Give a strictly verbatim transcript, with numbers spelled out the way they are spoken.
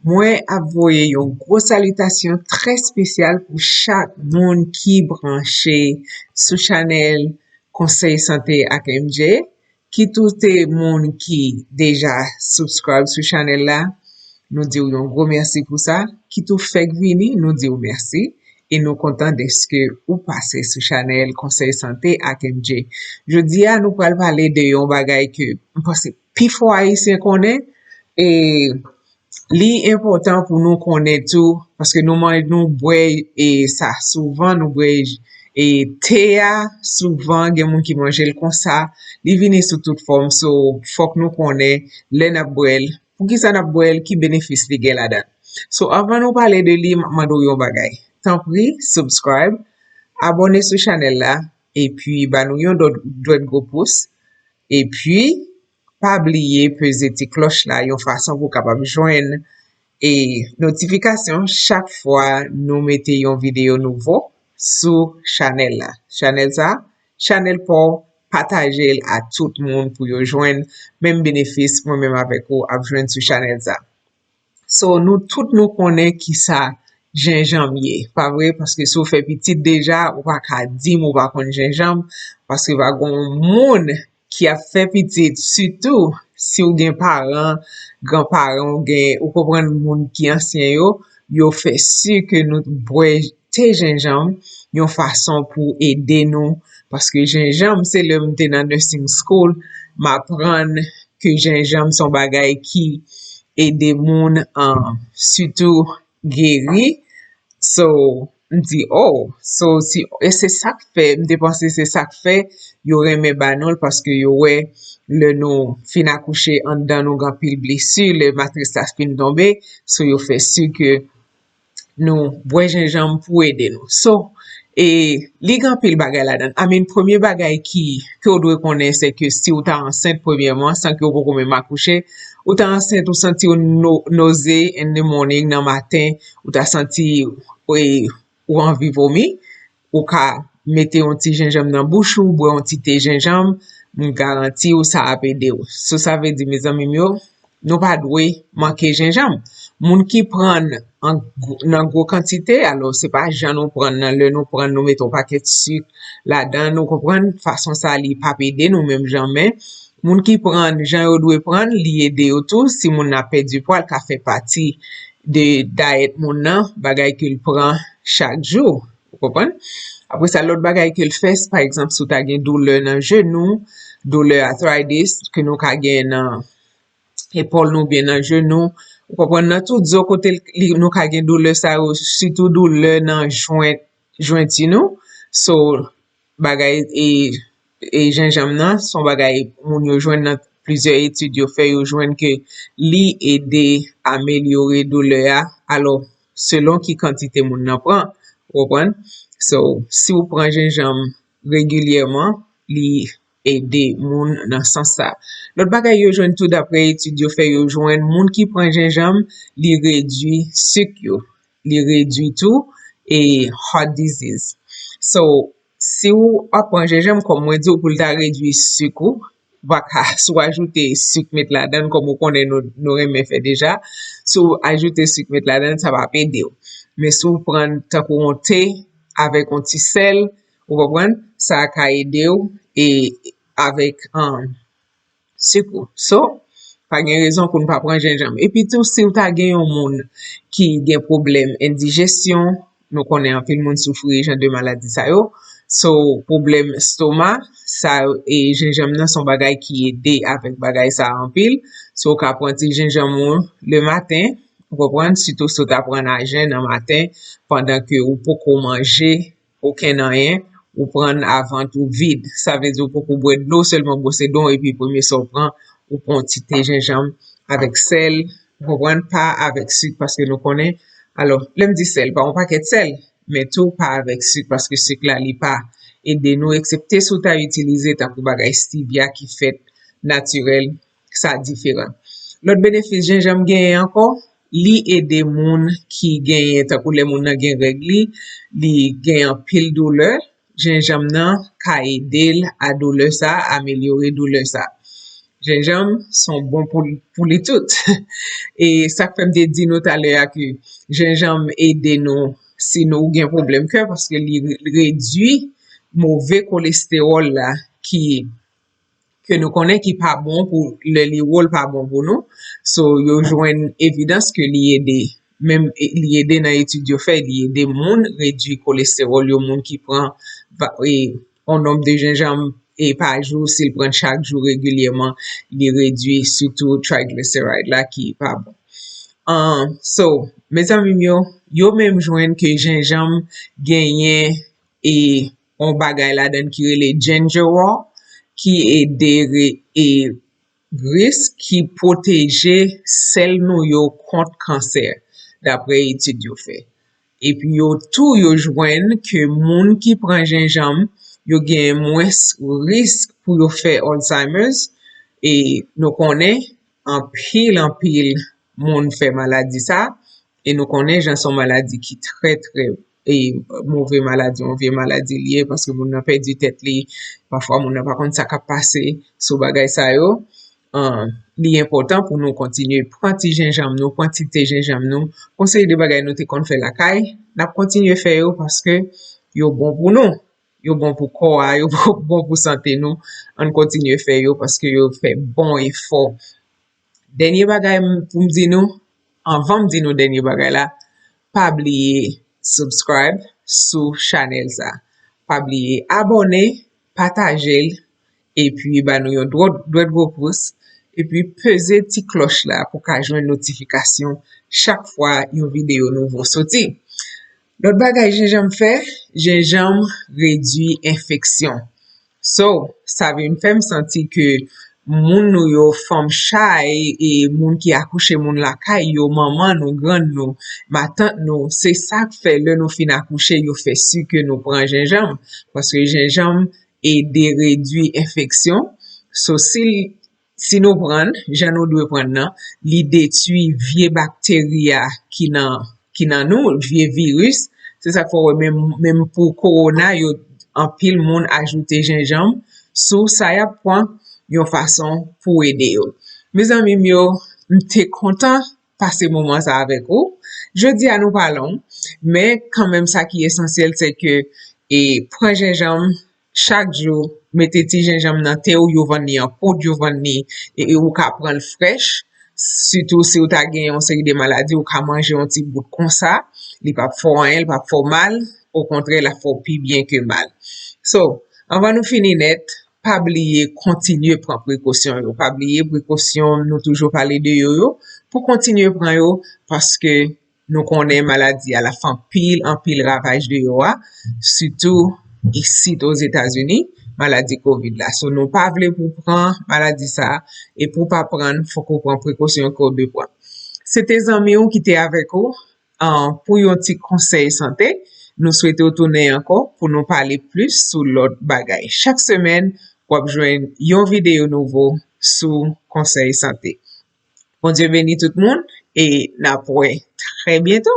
Mwen ap voye yon gwo salitasyon trè espesyal pou chak moun ki branche sou chanèl Konsèy Sante ak M J. Kit ou te moun ki deja subscribe sou chanèl la, nou di w yon gwo mèsi pou sa. Kit ou fèk vini, nou di w mèsi. E nou kontan dèske ou pase sou chanèl Konsèy Sante ak M J. Jodi a, nou pral pale de yon bagay ke m panse pifò Ayisyen konnen. E li enpòtan pou nou konnen tou, paske nou manj, nou bwè e sa souvan, nou bwè e te a souvan, gen moun ki manje l konsa, li vini sou tout fòm, so fòk nou konnen lè n ap bwè l, poukisa n ap bwè l, ki benefis li gen ladan. So anvan nou pale de li, m ap mande w yon bagay. Tanpri, subscribe, abòne sou chanèl la, epi ba nou yon dwèt gwo pous, epi pa bliye peze ti klòch la yon fason pou w kapab jwenn e notifikasyon chak fwa nou mete yon videyo nouvo sou chanèl la. Chanèl sa, chanèl pa w, pataje l a tout moun pou yo jwenn menm benefis mwen menm avèk ou ap jwenn sou chanèl sa. So, nou tout nou konnen kisa jenjanm ye, pa vre? Paske si w fè pitit deja, ou pa ka di m ou pa konn jenjanm, paske pa gen yon moun ki ap fè pitit, sitou si w gen paran, granparan, ou gen, ou konprann moun ki ansyen yo, yo fè si ke nou bwè te jenjanm yon fason pou ede nou, paske jenjanm, se lè m te nan nursing school, m aprann ke jenjanm se yon bagay ki ede moun, um, sitou geri. So, m di, oh, so, si, e se sa k fè, m te panse se sa k fè yo renmen ba nou l, paske yo wè lè nou fin akouche anndan nou gen anpil blesi, lè matris la fin tonbe, so yo fè si ke nou bwè jenjanm pou ede nou. So, e li gen anpil bagay ladan l. I mean, premye bagay ki, ke w dwe konnen, se ke si w ta ansent, premyèman, san ke w poko menm akouche, ou ta ansent, ou santi w no-, noze in the morning, nan maten, ou ta santi, e, ou anvi vomi, ou ka mete yon ti jenjanm nan bouch ou, bwè yon ti te jenjanm, m garanti w sa ap ede w. So, sa vle di, mezanmi m yo, nou pa dwe manke jenjanm. Moun ki pran l an gwo, nan gwo kantite, alò, se pa jan nou pran l nan, lè nou pran l, nou mete yon pakèt sik ladan l, ou konprann, fason sa li p ap ede nou menm jan, men moun ki pran l jan yo dwe pran l, li ede yo tou. Si moun nan ap pèdi pwa, l ka fè pati de dayèt moun nan, bagay ke l pran chak jou, ou konprann? Apre sa, lòt bagay ke l fè, pa egzanp, si w ta gen doulè nan jenou, doulè arthritis, ke nou ka gen nan epòl nou oubyen nan jenou, ou konprann, nan tout zo kote l, li, nou ka gen doulè sa yo, sitou doulè nan jwent, jwenti nou. So, bagay, e, e jenjanm nan, se yon bagay moun yo jwenn nan plizyè etid yo fè, yo jwenn ke li ede amelyore doulè a. Alò, selon ki kantite moun nan pran, ou konprann? So, si w pran jenjanm regilyèman, li ede moun nan sans sa. Lòt bagay yo jwenn tou, daprè etid yo fè, yo jwenn moun ki pran jenjanm, li redui sik yo, li redui tou e heart disease. So, si w ap pran jenjanm, kòm mwen di w, pou l ta redui sik ou, ou pa ka, si w ajoute sik met ladan l, kòm ou konnen nou, nou renmen fè deja, si w ajoute sik met ladan l, sa p ap ede w. Men si w pran tankou yon te avèk yon ti sèl, ou konprann, sa ka ede w e avèk, um, sik ou. So, pa gen rezon pou n pa pran jenjanm. Epi tou, si w ta gen yon moun ki gen pwoblèm endijesyon, nou konnen anpil moun soufri jan de maladi sa yo. So, pwoblèm estoma, sa, e jenjanm nan se yon bagay ki ede avèk bagay sa anpil. So, w ka pran ti jenjanm ou le maten, ou konprann, sitou si w ta pran ajen nan maten, pandan ke ou poko manje, okenn anyen, ou pran l a vant ou vid. Sa vle di ou poko bwè dlo, sèlman bwose dlo w, epi premye sa w pran, ou pran yon ti te jenjanm avèk sèl, ou konprann, pa avèk sik, paske nou konnen, alò, lè m di sèl, pa yon pakèt sèl, men tou pa avèk sik, paske sik la, li pa ede nou, eksepte si w ta itilize tankou bagay stevia ki fèt natirèl, sa diferan. Lòt benefis jenjanm genyen ankò, li ede moun ki genyen, tankou lè moun nan gen règ li, li gen anpil doulè, jenjanm nan ka ede l a doulè sa, amelyore doulè sa. Jenjanm se yon bon pou, pou li tout. E sa k fè m te di nou talè a ke jenjanm ede nou si nou gen pwoblèm kè, paske li re- redui move kolestewòl la ki ke nou konnen ki pa bon pou lè li wo l pa bon pou nou. So yo jwenn evidans ke li ede, menm li ede nan etid yo fè, li ede moun redui kolestewòl yo, moun ki pran yon nonb de jenjanm e pa jou, si l pran chak jou regilyèman, li redui sitou triglyceride la ki pa bon. Um, so, mezanmi m yo, yo menm jwenn ke jenjanm genyen e yon bagay ladan ki rele gingerol, ki ede re- e risk ki pwoteje sèl nou yo kont kansè, dapre etid yo fè. Epi yo tou yo jwenn ke moun ki pran jenjanm, yo gen mwens risk pou yo fè Alzheimer's. E nou konnen anpil, anpil moun fè maladi sa. E nou konnen jan se yon maladi ki trè, trè e move maladi, yon vye maladi li ye, paske moun nan pèdi tèt li, pafwa moun nan pa konn sa k ap pase sou bagay sa yo. An, li enpòtan pou nou kontinye pran ti jenjanm nou, pran ti te jenjanm nou. Yon seri de bagay nou te konn fè lakay, n ap kontinye fè yo paske yo bon pou nou. Yo bon pou kò a, yo bon pou sante nou. Ann kontinye fè yo paske yo fè bon efò. Dènye bagay m- pou m di nou, anvan m di nou dènye bagay la, pa bliye subscribe sou chanèl sa. Pa bliye abòne, pataje l, epi ba nou yon dwèt, dwèt gwo pous, epi peze ti klòch la pou ka jwenn notifikasyon chak fwa yon videyo nouvo soti. Lòt bagay jenjanm fè, jenjanm redui enfeksyon. So, sa vin fè m santi ke moun nou yo, fanm chay, e moun ki akouche moun lakay yo, manman nou, grann nou, matant nou, se sa k fè lè nou fin akouche, yo fè si ke nou pran jenjanm. Paske jenjanm ede redui enfeksyon. So, si l- si nou pran l jan nou dwe pran l nan, li detwi vye bakteri a ki nan ki nan nou, vye viris. Se sa k fè w wè menm, menm pou kowona, yo anpil moun ajoute jenjanm sou sa y ap pran yon fason pou ede yo. Mezanmi m yo, m te kontan pase moman sa avèk ou. Jodi a nou pa long, men kanmenm sa ki esansyèl se ke e pran jenjanm chak jou, mete ti jenjanm nan te w, yo vann li an poud, yo vann li, e, e ou ka pran l frèch. Sitou si w ta gen yon seri de maladi, ou ka manje yon ti bout konsa, li p ap fè w anyen, li p ap fè w mal, okontrè, l ap fè w pi byen ke mal. So, anvan nou fini nèt, pa bliye kontinye pran prekosyon yo. Pa bliye prekosyon, nou toujou pale de yo yo, pou kontinye pran yo, paske nou konnen maladi a l ap fè anpil, anpil ravaj deyò a, sitou isit Ozetazini, maladi kovid la. So, nou pa vle pou w pran maladi sa a, e pou w pa pran l, fòk ou pran prekosyon ke w dwe pran. Se te zanmi w ki te avèk ou, an, pou yon ti konsèy sante. Nou swete w tounen ankò pou nou pale plis sou lòt bagay. Chak semèn, w ap jwenn yon videyo nouvo sou konsèy sante. Bondye beni tout moun e n ap wè trè byento.